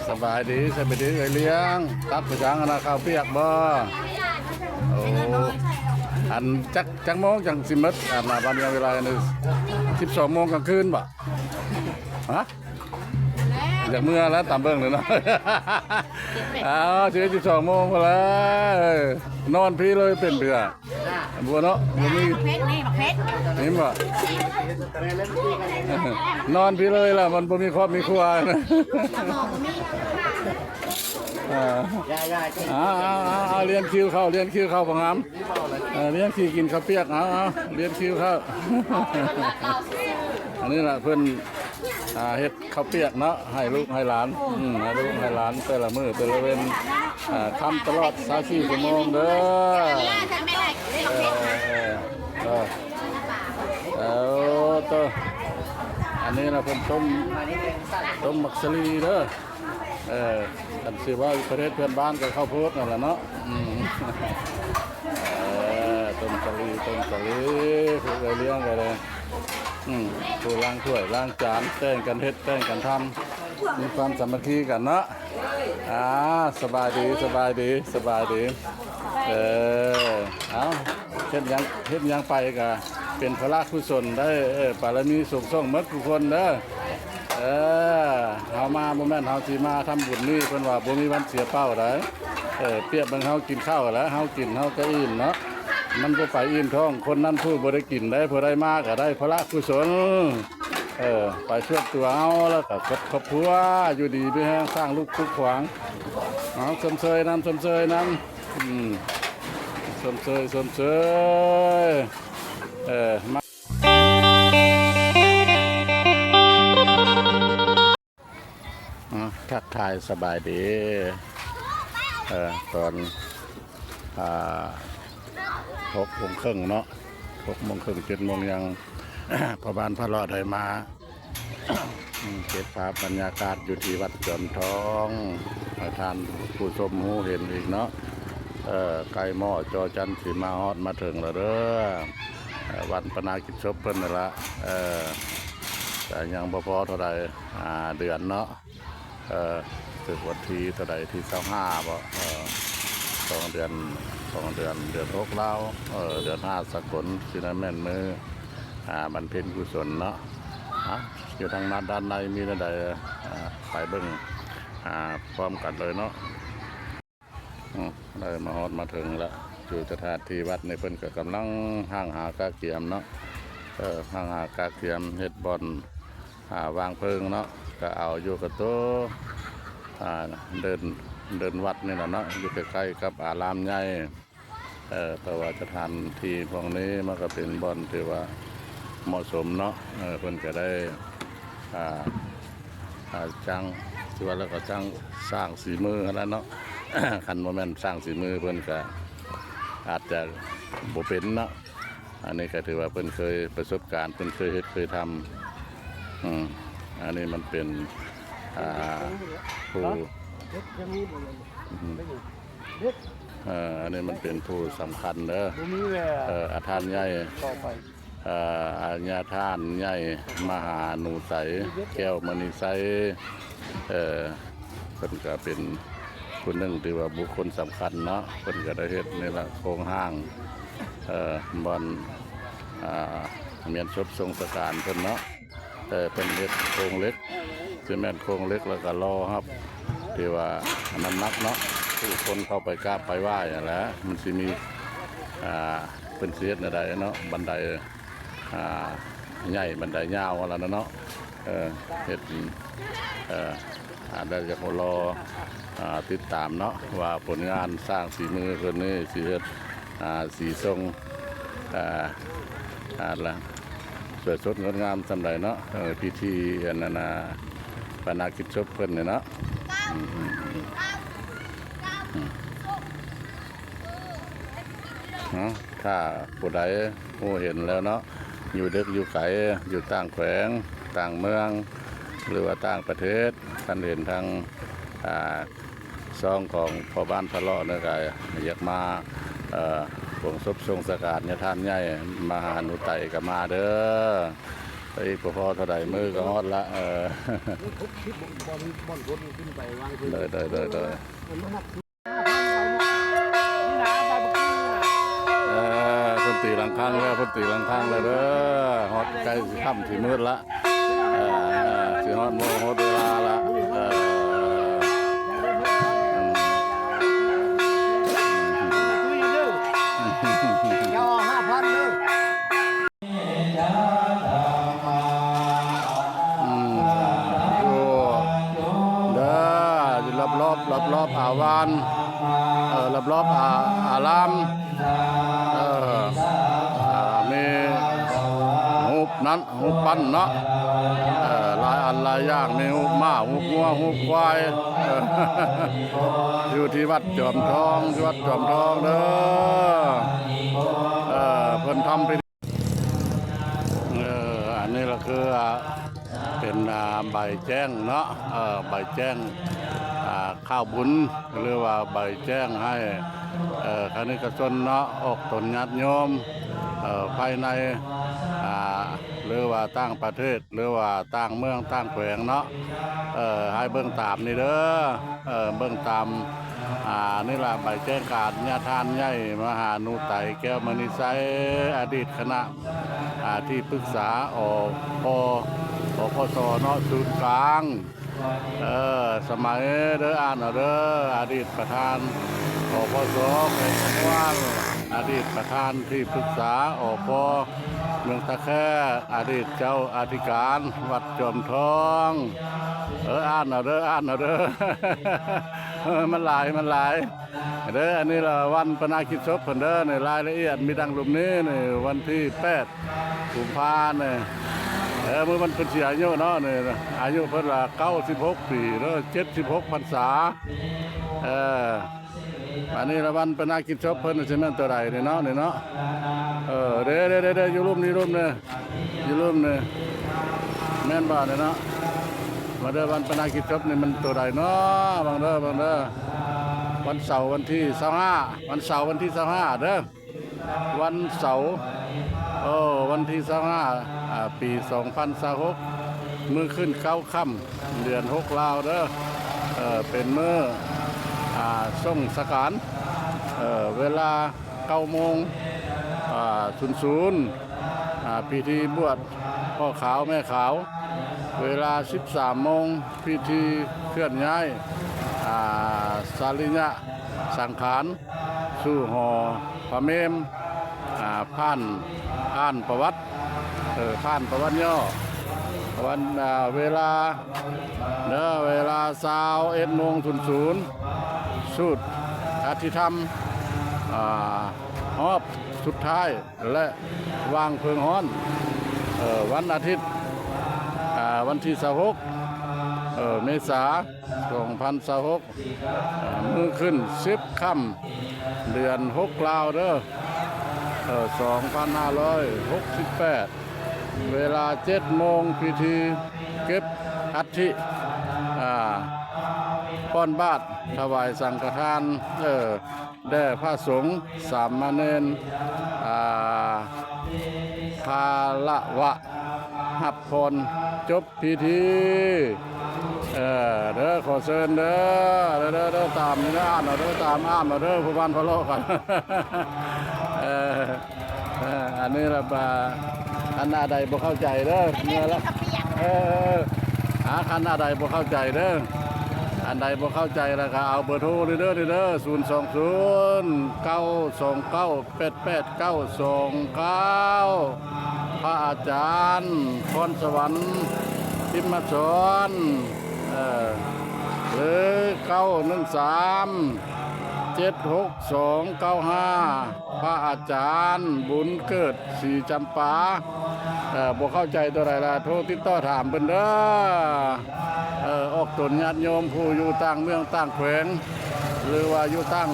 ສະບາຍດີ ສະບາຍດີເອື້ອຍລ້ຽງ. ຕັກໄປຫຍັງຫັ້ນນະ ເຂົ້າປຽກບໍ່? ໂອ້ ອັນ ຈັກ ຈັກໂມງຈັ່ງຊິໝົດ ອັນນະ ບ້ານວຽງວິໄລນີ້? ສິບສອງໂມງກາງຄືນບໍ່? ຮະ? ຢາກເມືອແລ້ວ ຕາມເບິ່ງເລີຍເນາະ. ອ້າວ ສິບສອງໂມງພຸ້ນແລ້ວ ນອນພີ້ເລີຍ ເປັນເບືອ ບໍ່ເນາະ ບໍ່ມີ ເຜັດນີ້ ບັກເຜັດ ເຫັນບໍ່? ນອນພີ້ເລີຍລະ ມັນບໍ່ມີຄອບມີຄົວນະ. ເອົາ ເອົາ ເອົາ ເອົາ ລຽນຄິວເຂົ້າ ລຽນຄິວເຂົ້າ ພະງາມ. ເອີ ລຽນຄິວກິນເຂົ້າປຽກ ເອົາ ເອົາ ລຽນຄິວເຂົ້າ. ອັນນີ້ລະເພິ່ນ ອ່າ ເຮັດເຂົ້າປຽກເນາະ ໃຫ້ລູກໃຫ້ຫຼານ ອືມ ໃຫ້ລູກໃຫ້ຫຼານແຕ່ລະມື້ແຕ່ລະເວັນ ອ່າ ທຳຕະຫຼອດຊາວສີ່ຊົ່ວໂມງເດີ. ເອີ ເອີ ເອີ ເອົາ ໂຕ ອັນນີ້ລະເພິ່ນຕົ້ມ ຕົ້ມໝາກສາລີເດີ. ເອີ ຄັນຊິເວົ້າປະເທດເພື່ອນບ້ານກໍເຂົ້າໂພດນັ້ນລະເນາະ. ອືມ ເອີ ຕົ້ມສາລີ ຕົ້ມສາລີ ຜູ້ເອື້ອຍລ້ຽງກໍໄດ້ ອືມ ຜູ້ລ້າງຖ້ວຍລ້າງຈານ ແຕ່ງກັນເຮັດ ແຕ່ງກັນທຳ ມີຄວາມສາມັກຄີກັນເນາະ. ອ່າ ສະບາຍດີ ສະບາຍດີ ສະບາຍດີ. ເອີ ເອົາ ເຮັດຫຍັງ ເຮັດຫຍັງໄປກະເປັນພະລະກຸສົນໄດ້ ເອີ ບາລະມີສູງສົ່ງໝົດທຸກຄົນເດີ. ເອີ ເຮົາມາບໍ່ແມ່ນເຮົາຊິມາທຳບຸນນີ້ ເພິ່ນວ່າບໍ່ມີວັນເສຍເປົ້າໃດ. ເອີ ປຽບເບິ່ງເຮົາກິນເຂົ້າແລ້ວ ເຮົາກິນເຮົາກໍອີ່ມເນາະ ມັນບໍ່ໄປອີ່ມທ້ອງ. ຄົນນັ້ນຜູ້ບໍ່ໄດ້ກິນໄດ໋ ຜູ້ໃດມາກໍໄດ້ພະລະກຸສົນ ເອີ ໄປສ່ວນຕົວເຮົາ ແລ້ວກໍຄອບຄົວຢູ່ດີມີແຮງ ສ້າງລູກປຸກຂວາງ. ເອົາ ຊົມເຊີຍນຳ ຊົມເຊີຍນຳ. ອືມ ຊົມເຊີຍ ຊົມເຊີຍ ເອີ ມາ ອາ ທັກທາຍສະບາຍດີ ເອີ ຕອນ ອ່າ ຫົກໂມງເຄິ່ງເນາະ ຫົກໂມງເຄິ່ງ ເຈັດໂມງຍັງ ພໍ່ບ້ານພະເລາະໄດ້ມາ ເກັບພາບບັນຍາກາດຢູ່ທີ່ວັດຈອມທອງ ໃຫ້ທ່ານຜູ້ຊົມຮູ້ເຫັນອີກເນາະ. ເອີ ໄກ່ໝໍ້ຈໍຈັນຊິມາຮອດມາເຖິງແລ້ວເດີ ວັນປະນາກິດສົບເພິ່ນນັ້ນລະ. ເອີ ແຕ່ຍັງບໍ່ພໍເທົ່າໃດ ອ່າ ເດືອນເນາະ ເອີ ຖືກວັນທີເທົ່າໃດ ທີຊາວຫ້າບໍ ເອີ ສອງເດືອນ ສອງເດືອນ ເດືອນຫົກລາວ ເອີ ເດືອນຫ້າສາກົນ ຊິໄດ້ແມ່ນມື້ ອ່າ ບັນເພັນກຸສົນເນາະ. ອ່າ ຢູ່ທາງດ້ານໃນມີແນວໃດ ອ່າ ໄປເບິ່ງ ອ່າ ພ້ອມກັນເລີຍເນາະ. ອືມ ໄດ້ມາຮອດມາເຖິງລະ ຢູ່ສະຖານທີ່ວັດນີ້ ເພິ່ນກໍກຳລັງຫ້າງຫາກະກຽມເນາະ ເອີ ຫ້າງຫາກະກຽມເຮັດບ່ອນ ອ່າ ວາງເພີງເນາະ ກໍເອົາຢູ່ກະໂຕ ອ່າ ເດີ່ນ ເດີ່ນວັດນີ້ລະເນາະ ຢູ່ໃກ້ໆກັບອາລາມໃຫຍ່. ເອີ ເພາະວ່າສະຖານທີ່ພວກນີ້ມັນກໍເປັນບ່ອນທີ່ວ່າເໝາະສົມເນາະ ເອີ ເພິ່ນກໍໄດ້ ອ່າ ອ່າ ຈ້າງ ຖືວ່າແລ້ວກໍຈ້າງສ້າງສີມືຫັ້ນລະເນາະ ຄັນບໍ່ແມ່ນສ້າງສີມືເພິ່ນກໍອາດຈະບໍ່ເປັນເນາະ. ອັນນີ້ກໍຖືວ່າເພິ່ນເຄີຍປະສົບການ ເພິ່ນເຄີຍເຮັດເຄີຍທຳ. ອືມ ອັນນີ້ມັນເປັນ ອ່າ ຜູ້ ອືມ ເອີ ອັນນີ້ມັນເປັນຜູ້ສຳຄັນເດີ ເອີ ອາທ່ານໃຫຍ່ ເອີ ອາຍາທ່ານໃຫຍ່ ມະຫານຸໄສ ແກ້ວມະນີໄຊ ເອີ ເພິ່ນກໍເປັນຜູ້ໜຶ່ງທີ່ວ່າບຸກຄົນສຳຄັນເນາະ ເພິ່ນກໍໄດ້ເຮັດນີ້ລະໂຄງຮ່າງ ເອີ ບ່ອນ ອ່າ ແມ່ນສົບສົ່ງສະການເພິ່ນເນາະ. ເອີ ເພິ່ນເຮັດໂຄງເຫຼັກ ຊິແມ່ນໂຄງເຫຼັກ ແລ້ວກໍລໍຮັບທີ່ວ່ານ້ຳໜັກເນາະ ຜູ້ຄົນເຂົ້າໄປກາບໄປໄຫວ້ຫັ້ນແຫຼະ ມັນຊິມີ ອ່າ ເພິ່ນຊິເຮັດແນວໃດເນາະ ບັນໄດ ອ່າ ໃຫຍ່ ບັນໄດຍາວຫັ້ນລະເນາະ ເອີ ເຮັດ ເອີ ອ່າ ແລ້ວຢາກລໍ ອ່າ ຕິດຕາມເນາະ ວ່າຜົນງານສ້າງສີມືເພິ່ນນີ້ຊິເຮັດ ອ່າ ສີຊົງ ອ່າ ອ່າ ລະ ສວຍສົດງົດງາມສ່ຳໃດເນາະ ເອີ ພິທີອັນນັ້ນນະ ປະນາກິດສົບເພິ່ນນີ້ເນາະ. ອືມ ເນາະ ຖ້າຜູ້ໃດຮູ້ເຫັນແລ້ວເນາະ ຢູ່ເດິກຢູ່ໄກ ຢູ່ຕ່າງແຂວງ ຕ່າງເມືອງ ຫຼືວ່າຕ່າງປະເທດ ຄັນເຫັນທາງ ອ່າ ຊ່ອງຂອງພໍ່ບ້ານພະເລາະນີ້ກະຢາກມາ ເອີ ເບິ່ງສົບສົ່ງສະການຍາທ່ານໃຫຍ່ ມະຫານຸໄຕກະມາເດີ. ອີກບໍ່ພໍເທົ່າໃດ ມື້ກໍຮອດລະ ເອີ ຫົກສິບ ບ່ອນ ບ່ອນຄົນຂຶ້ນໄປວາງພື້ນ ໂດຍ ໂດຍ ໂດຍ ໂດຍ ເອີ ເພິ່ນຕີລະຄັງແລ້ວ ເພິ່ນຕີລະຄັງແລ້ວເດີ ຮອດໃກ້ຊິຄ່ຳຊິມືດລະ ເອີ ຊິຮອດໂມງຮອດເວລາລະ ເອີ ເຈົ້າເອົາຫ້າພັນເດີ ອືມ ຢູ່ເດີ ຢູ່ລອບໆ ລອບໆ ອາວານ ເອີ ລອບໆ ອາ ອາລາມ ເອີ ອາ ມີຮູບນັ້ນ ຮູບປັ້ນເນາະ ເອີ ຫຼາຍອັນຫຼາຍຢ່າງ ມີຮູບມ້າ ຮູບງົວ ຮູບຄວາຍ ເອີ ຢູ່ທີ່ວັດຈອມທອງ ທີ່ວັດຈອມທອງເດີ ເອີ ເພິ່ນທຳພິທີ ເອີ ອັນນີ້ລະຄື ເປັນ ອາ ໃບແຈ້ງເນາະ ເອີ ໃບແຈ້ງ ອາ ຂ່າວບຸນ ຫຼືວ່າໃບແຈ້ງໃຫ້ ເອີ ຄະນິກະຊົນເນາະ ອອກຕົນຍາດໂຍມ ເອີ ພາຍໃນ ອາ ຫຼືວ່າຕ່າງປະເທດ ຫຼືວ່າຕ່າງເມືອງຕ່າງແຂວງເນາະ ເອີ ໃຫ້ເບິ່ງຕາມນີ້ເດີ ເອີ ເບິ່ງຕາມ ອາ ນີ້ລະ ໃບແຈ້ງການຍາທ່ານໃຫຍ່ ມະຫານຸໄຕ ແກ້ວມະນີໄຊ ອະດີດຄະນະ ອາ ທີ່ປຶກສາ ອພ ອພສ ເນາະ ສູນກາງ ເອີ ສະໄໝເດີ ອ່ານເອົາເດີ ອະດີດປະທານ ອພສ ແຂວງຄຳມ່ວນ ອະດີດປະທານທີ່ປຶກສາ ອພ ເມືອງທ່າແຂກ ອະດີດເຈົ້າອະທິການວັດຈອມທອງ ເອີ ອ່ານເອົາເດີ ອ່ານເອົາເດີ ເອີ ມັນຫຼາຍ ມັນຫຼາຍເດີ ອັນນີ້ລະວັນປະນາກິດສົບເພິ່ນເດີ ນີ້ລາຍລະອຽດມີດັ່ງລຸ່ມນີ້ ນີ້ວັນທີແປດ ກຸມພານີ້ ເອີ ມື້ວັນເພິ່ນເສຍອາຍຸເນາະ ນີ້ອາຍຸເພິ່ນລະເກົ້າສິບຫົກປີເດີ ເຈັດສິບຫົກພັນສາ ເອີ ອັນນີ້ລະວັນປະນາກິດສົບເພິ່ນຊິແມ່ນໂຕໃດນີ້ເນາະ ນີ້ເນາະ ເອີ ເດ້ໆໆ ຢູ່ລຸ່ມນີ້ ຢູ່ລຸ່ມນີ້ ຢູ່ລຸ່ມນີ້ ແມ່ນບໍ່ນີ້ເນາະ ມາເດີ ວັນປະນາກິດສົບນີ້ມັນໂຕໃດເນາະ ເບິ່ງເດີ ເບິ່ງເດີ ວັນເສົາວັນທີຊາວຫ້າ ວັນເສົາວັນທີຊາວຫ້າເດີ ວັນເສົາ ເອີ ວັນທີຊາວຫ້າ ອາ ປີສອງພັນຊາວຫົກ ມື້ຂຶ້ນເກົ້າຄ່ຳ ເດືອນຫົກລາວເດີ ເອີ ເປັນມື້ ອາ ສົ່ງສະການ ເອີ ເວລາເກົ້າໂມງ ອາ ສູນສູນ ອາ ພິທີບວດພໍ່ຂາວແມ່ຂາວ ເວລາສິບສາມໂມງ ພິທີເຄື່ອນຍ້າຍ ອາ ສະລີຍະສັງຂານ ສູ່ຫໍພະເມມ ອາ ຜ່ານ ຜ່ານປະຫວັດ ເອີ ຜ່ານປະຫວັດຫຍໍ້ ວັນ ອາ ເວລາ ເດີ ເວລາຊາວເອັດໂມງສູນສູນ ສູດອະທິທຳ ອາ ຮອບສຸດທ້າຍ ແລະ ວາງເພີງຮ້ອນ ເອີ ວັນອາທິດ ອາ ວັນທີຊາວຫົກ ເອີ ເມສາ ສອງພັນຊາວຫົກ ມື້ຂຶ້ນສິບຄ່ຳ ເດືອນຫົກລາວເດີ ເອີ ສອງພັນຫ້າຮ້ອຍຫົກສິບແປດ ເວລາເຈັດໂມງ ພິທີເກັບອັດຖິ ອາ ປ້ອນບາດ ຖວາຍສັງຄະທານ ເອີ ແດ່ພະສົງ ສາມະເນນ ອາ ຄາລະວະ ຮັບພອນ ຈົບພິທີ ເອີ ເດີ ຂໍເຊີນເດີ ເດີ ເດີ ເດີ ຕາມນີ້ເດີ ອ່ານເອົາເດີ ຕາມ ອ່ານເອົາເດີ ຜູ້ບ້ານພະເລາະກັນ ເອີ ເອີ ອັນນີ້ລະ ບາ ອັນ ອັນໃດບໍ່ເຂົ້າໃຈເດີ ເມື່ອລະ ເອີ ເອີ ອາ ຄັນອັນໃດບໍ່ເຂົ້າໃຈເດີ ອັນໃດບໍ່ເຂົ້າໃຈລະກະເອົາເບີໂທນີ້ເດີ ນີ້ເດີ ສູນສອງສູນ ເກົ້າສອງເກົ້າ ແປດແປດເກົ້າສອງເກົ້າ ພະອາຈານ ພອນສະຫວັນ ພິມມະສອນ ເອີ ຫຼື ເກົ້າໜຶ່ງສາມ ເຈັດຫົກສອງເກົ້າຫ້າ ພະອາຈານ ບຸນເກີດ ສີຈຳປາ ເອີ ບໍ່ເຂົ້າໃຈຕົວໃດລະ ໂທຕິດຕໍ່ຖາມເພິ່ນເດີ ເອີ ອອກຕົນຍາດໂຍມຜູ້ຢູ່ຕ່າງເມືອງຕ່າງແຂວງ ຫຼືວ່າຢູ່ຕ່າງ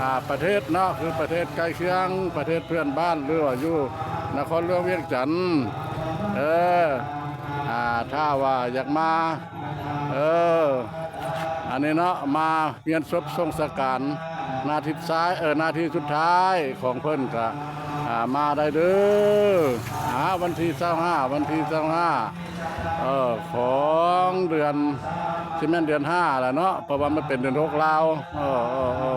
ອາ ປະເທດເນາະ ຄືປະເທດໃກ້ຄຽງ ປະເທດເພື່ອນບ້ານ ຫຼືວ່າຢູ່ນະຄອນຫຼວງວຽງຈັນ ເອີ ອາ ຖ້າວ່າຢາກມາ ເອີ ອັນນີ້ເນາະ ມາ ວຽນສົບສົ່ງສະການ ນາທີສຸດທ້າຍ ເອີ ນາທີສຸດທ້າຍຂອງເພິ່ນກະ ອາ ມາໄດ້ເດີ ອ່າ ວັນທີຊາວຫ້າ ວັນທີຊາວຫ້າ ເອີ ຂອງເດືອນ ຊິແມ່ນເດືອນຫ້າແຫຼະເນາະ ເພາະວ່າມັນເປັນເດືອນຫົກລາວ. ເອີ ເອີ ເອີ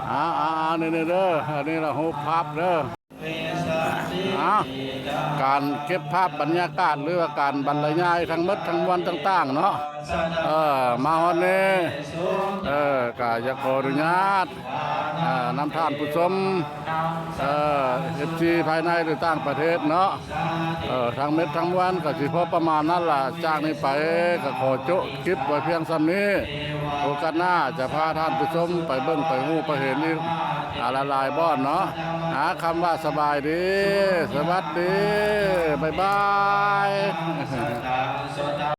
ເອົາ ເອົາ ເອົາ ນີ້ ນີ້ເດີ ອັນນີ້ລະຮູບພາບເດີ. ເອົາ ການເກັບພາບບັນຍາກາດ ຫຼືວ່າການບັນລະຍາຍທັງໝົດທັງມວນຕ່າງໆເນາະ ເອີ ມາຮອດນີ້ ເອີ ກະຢາກຂໍອະນຸຍາດ ເອີ ນຳທ່ານຜູ້ຊົມ ເອີ ເອັຟຊີ ພາຍໃນ ຫຼື ຕ່າງປະເທດເນາະ ເອີ ທັງໝົດທັງມວນກະຊິພໍປະມານນັ້ນລະ. ຈາກນີ້ໄປກະຂໍໂຈະຄລິບໄວ້ພຽງສ່ຳນີ້ ໂອກາດໜ້າຈະພາທ່ານຜູ້ຊົມໄປເບິ່ງໄປຮູ້ໄປເຫັນອີກ ອ່າ ຫຼາຍໆບ່ອນເນາະ. ອ່າ ຄຳວ່າສະບາຍດີ ສະຫວັດດີ ບາຍບາຍ.